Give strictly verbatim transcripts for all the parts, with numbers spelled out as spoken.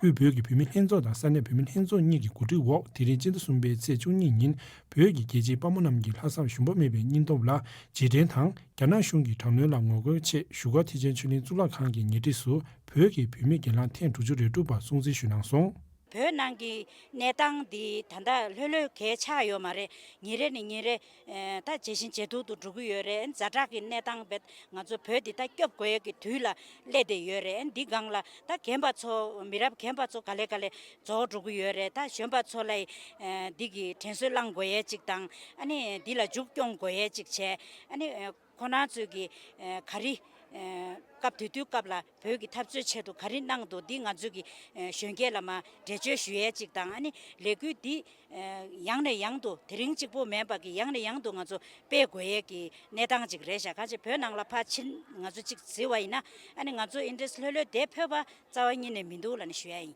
དབུས་བོད་ཀྱི་བུད་མེད་ལྷན་ཚོགས་དང་ས་གནས་བུད་མེད་ལྷན་ཚོགས་གཉིས་ཀྱི་གོ་སྒྲིག་འོག་དེ་རིང་སྤྱི་ཟླ་གསུམ་པའི་ཚེས་བཅུ་གཉིས་ཉིན་བོད་ཀྱི་རྒྱལ་གཅེས་དཔའ་མོ་རྣམས་ཀྱི་ལྷག་བསམ་ཞུམ་པ་མེད་པའི་སྙིང་སྟོབས་ལ་རྗེས་དྲན་དང་། རྒྱ་ནག་གཞུང་གི་དྲག་གནོན་ལ་ངོ་རྒོལ་ཆེད་བཞུགས་སྒར་ཐེག་ཆེན་ཆོས་གླིང་གཙུག་ལག་ཁང་གི་ཉེ་འཁྲིས་སུ་བོད་ཀྱི་བུད་མེད་སྒེར་ལངས་ཐེངས་དྲུག་ཅུ་རེ་དྲུག་པ་སྲུང་བརྩི་ཞུས་གནང་སོང་། བོད་ནང་གི་གནས་སྟངས་འདི་ད་ལྟ་ལྷོད་ལྷོད་གས་ཆགས་ཡོད་མ་རེད། ཉིན་རེ་ནས་ཉིན་རེ་ཨེ་ད་ཇེ་ཞན་ཇེ་སྡུག་ཏུ་འགྲོ་གི་ཡོད་རེད། ཛ་དྲག་གི་གནས་སྟངས་བེད་ང་ཚོ་བོད་འདི་ད་སྐྱོབ་དགོས་ཡས་ཀྱི་དུས་ལ་སླེབས་བསྡད་ཡོད་རེད། འདི་སྒང་ལ་ད་རྒན་པ་ཚོ་མི་རབས་རྒན་པ་ཚོ་ག་ལེ་ག་ལེ་རྫོགས་འགྲོ་གི་ཡོད་རེད། ད་གཞོན་པ་ཚོ་ལ་ཨེ་འདི་གི་དྲན་གསོ་བསླང་དགོས་ཡས་ཅིག་དང་། ཨ་ནི་འདི་ལ་མཇུག་སྐྱོང་དགོས་ཡས་ཅིག་བྱས། ཨ་ནི་ཨེ་ཁོ་རང་ཚོས་ཀྱི་ཨེ་ག་རེ་ཨེ་སྐབས་དེ་དུས་སྐབས་ལ་བོད་ཀྱི་འཐབ་རྩོད་ཆེད་དུ་ག་རེ་གནང་འདུག་འདི་ང་ཚོས་ཀྱི་ཨེ་གཞོན་སྐྱེས་ལ་མར་འགྲེལ་བརྗོད་ཞུ་ཡས་ཅིག་དང་། ཨ་ནི་ལས་འགུལ་འདི་ཨེ་ཡང་ནས་ཡང་དུ་དེ་རིང་གཅིག་པོ་མིན་པ་གི་ཡང་ནས་ཡང་དུ་ང་ཚོ་སྤེལ་དགོས་ཡས་ཀྱི་གནས་སྟངས་ཅིག་རེད་ཤག་ཁ་ཅིག་བོད་ནང་ལ་ཕར་ཕྱིན་ང་ཚོ་ཅིག་གཟིགས་པ་ཡིན་ན། ཨ་ནི་ང་ཚོ་ཨིན་ཌི་རེ་སི་ལྷོད་ལྷོད་བསྡད་ཕོད་པ་རྩ་བ་ཉིད་ནས་མི་འདུག་ལབ་ནས་ཞུ་ཡ་ཡིན།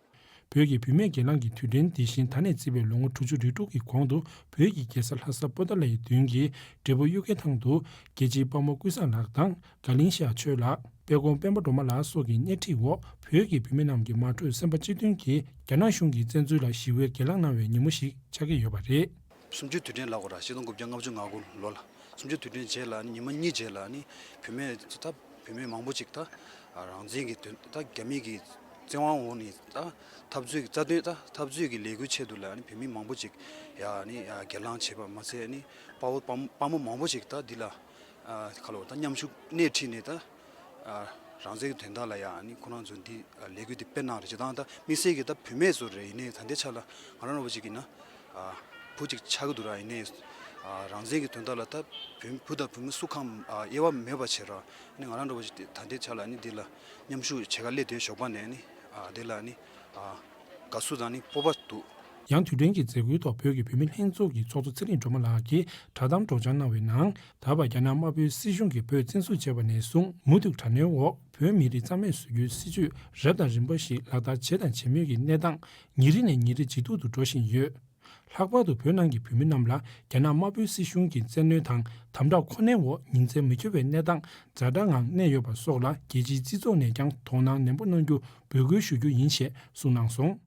བོད་ཀྱི་བུད་མེད་སྒེར་ལངས་ཀྱི་དུས་དྲན་འདི་བཞིན་ད་ནས་བརྩིས་པའི་ལོ་ངོ་དྲུག་ཅུ་རེ་དྲུག་གི་གོང་དུ་བོད་ཀྱི་རྒྱལ་ས་ལྷ་ས་པོ་ཏཱ་ལའི་མདུན་གྱི་འབྲས་བུ་གཡུ་ཁའི་ཐང་དུ་རྒྱལ་གཅེས་དཔའ་མོ་ཀུན་བཟང་ལགས་དང་དགའ་གླིང་ཤར་ཆོས་ལགས། དཔལ་གོང་སྤེན་པ་སྒྲོལ་མ་ལགས་སོགས་ཀྱི་སྣེ་ཁྲིད་འོག་བོད་ཀྱི་བུད་མེད་རྣམས་ཀྱིས་མ་གྲོས་སེམས་པ་གཅིག་མཐུན་གྱིས་རྒྱ་ནག་གཞུང་གི་བཙན་འཛུལ་ལ་ཞི་བའི་སྒེར་ལངས་གནང་བའི་ཉིན་མོ་ཞིག་ཆགས་ཀྱི་ཡོད་པ་རེད། གསུམ་བཅུའི་དུས་དྲན་ལབ་དགོས་ར། ཆིག་སྟོང་དགུ་བརྒྱ་ལྔ་བཅུ་ང་དགུ་ལོ་ལ་གསུམ་བཅུའི་དུས་དྲན་རྗེས་ལ་ནི་ཉི་མ་གཉིས་རྗེས་ལ་ནི་བུད་མེད་ཚོ་ད་བུད་མེད་མང་པོ་ཅིག་ད་རང་བཙན་གྱི་དོན་ད་རྒྱ་མི་གི་བཙན་དབང་འོག་ནས་ད་འཐབ་རྩོད་ཀྱི་རྩ་དོན་ད་འཐབ་རྩོད་ཀྱི་ལས་འགུལ་ཆེད་དུ་ལ་ནི་བུད་མེད་མང་པོ་ཅིག་ཡ་ནི་ཡ་སྒེར་ལངས་བྱས་པ་མ་ཚད་ནི་དཔའ་བོ་དཔའ་མོ་དཔའ་མོ་མང་པོ་ཅིག་ད་འདི་ལ་ཁ་ལོ་ད་མཉམ་ཞུགས་སྣེ་ཁྲིད་ནས་ད། རང་བཙན་གྱི་དོན་དག་ལ་ཡང་ནི་ཁོ་རང་ཚོ་འདི་ལས་འགུལ་འདི་སྤེལ་གནང་རེད། ཅེས་དང་ད་དམིགས་བསལ་གྱི་ད་བུད་མེད་ཚོ་རེད། ཡིན་ནའི་ད་ལྟའི་ཆ་ལ་ང་རང་རོ་པ་ཅིག་ཡིན་ན་བུ་ཅིག་ཆགས་ཀྱི་འདུག་ར། ཡིན་ནའི་རང་བཙན་གྱི་དོན་དག་ལ་ད་བུ་བུ་དང་བུ་མོ་སུ་གང་དབྱེ་བ་མེད་པ་བྱས་ར། ནི་ང་རང་རོ་པ་ཅིག་ད་ལྟའི་ཆ་ལ་ནི་འདི་ལ་མཉམ་ཞུགས་བྱེད་ག་སླེབས་དེ་ཞོགས་པ་ནས་ནི་འདི་ལ་ནི་དགའ་བསུ་དང་ནི་སྤོབས་པ་འདུག་ཡང་དུས་དྲན་གྱི་མཛད་སྒོའི་ཐོག་བོད་ཀྱི་བུད་མེད་ལྷན་ཚོགས་ཀྱི་ཚོགས་གཙོ་ཚེ་རིང་སྒྲོལ་མ་ལགས་ཀྱིས་བསྒྲགས་གཏམ་སྒྲོག་སྦྱང་གནང་བའི་ནང་། ད་བར་རྒྱ་ནག་དམར་པོའི་སྲིད་གཞུང་གིས་བོད་བཙན་འཛུལ་བྱས་པ་ནས་བཟུང་མུ་མཐུད་དྲག་གནོན་འོག་བོད་མི་རིགས་རྩ་མེད་བཟོ་རྒྱུའི་སྲིད་བྱུས་རབ་དང་རིམ་པ་ཞིག་ལག་བསྟར་བྱས་དང་བྱེད་མུས་ཀྱི་གནས་སྟངས་ཉིན་རེ་ནས་ཉིན་རེ་ཇེ་སྡུག་ཏུ་འགྲོ་བཞིན་ཡོད། ལྷག་པར་དུ་བོད་ནང་གི་བུད་མེད་རྣམས་ལ་རྒྱ་ནག་དམར་པོའི་སྲིད་གཞུང་གི་བཙན་གནོན་དང་དམ་དྲག་ཁོ་ནའི་འོག་ཉིན་མཚན་མི་འཁྱོལ་བའི་གནས་སྟངས་ཛ་དྲག་ངང་གནས་ཡོད་པ་སོགས་ལ་རྒྱལ་སྤྱིའི་སྤྱི་ཚོགས་ནས་ཀྱང་དོ་སྣང་ནན་པོ་གནང་རྒྱུ་འབོད་སྐུལ་ཞུ་རྒྱུ་ཡིན་ཞེས་གསུངས་གནང་སོང་།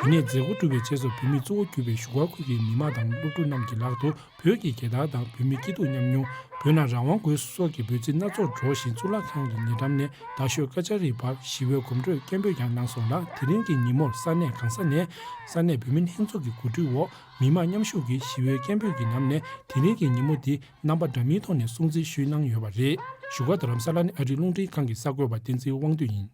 བོད་ནས་མཛད་སྒོ་གྲུབ་པའི་རྗེས་སུ་བོད་མི་གཙོ་བོ་གྱུར་པའི་བཞུགས་སྒར་ཁུལ་གྱི་མི་མང་དང་སློབ་ཕྲུག་རྣམས་ཀྱི་ལག་ཏུ་བོད་ཀྱི་རྒྱལ་དར་དང་བོད་མིའི་སྐྱིད་སྡུག་མཉམ་མྱོང་། བོད་ནང་རང་དབང་དགོས་སོགས་ཀྱི་འབོད་ཚིག་སྣ་ཚོགས་སྒྲོག་བཞིན་གཙུག་ལག་ཁང་གི་ཉེ་འགྲམ་ནས་རྟ་ཤོད་ཀ་ཅ་རིའི་བར་ཞི་བའི་གོམ་བགྲོད་སྐད་འབོད་ཀྱང་གནང་སོང་ལ། དེ་རིང་གི་ཉིན་མོར་ས་གནས་གང་ས་ནས་ས་གནས་བུད་མེད་ལྷན་ཚོགས་ཀྱི་གོ་སྒྲིག་འོག་མི་མང་མཉམ་ཞུགས་ཀྱིས་ཞི་བའི་སྐད་འབོད་ཀྱི་ནང་ནས་དེ་རིང་གི་ཉིན་མོ་འདི་རྣམ་པ་འདྲ་མིན་ཐོག་ནས་སྲུང་བརྩི་ཞུས་གནང་ཡོད་པ་རེད། བཞུགས་སྒར་རྡ་རམ་ས་ལ་ནས་ཨ་རིའི་རླུང་འཕྲིན་ཁང་གི་གསར་འགོད་པ་བསྟན་འཛིན་དབང་འདུས་ཡིན།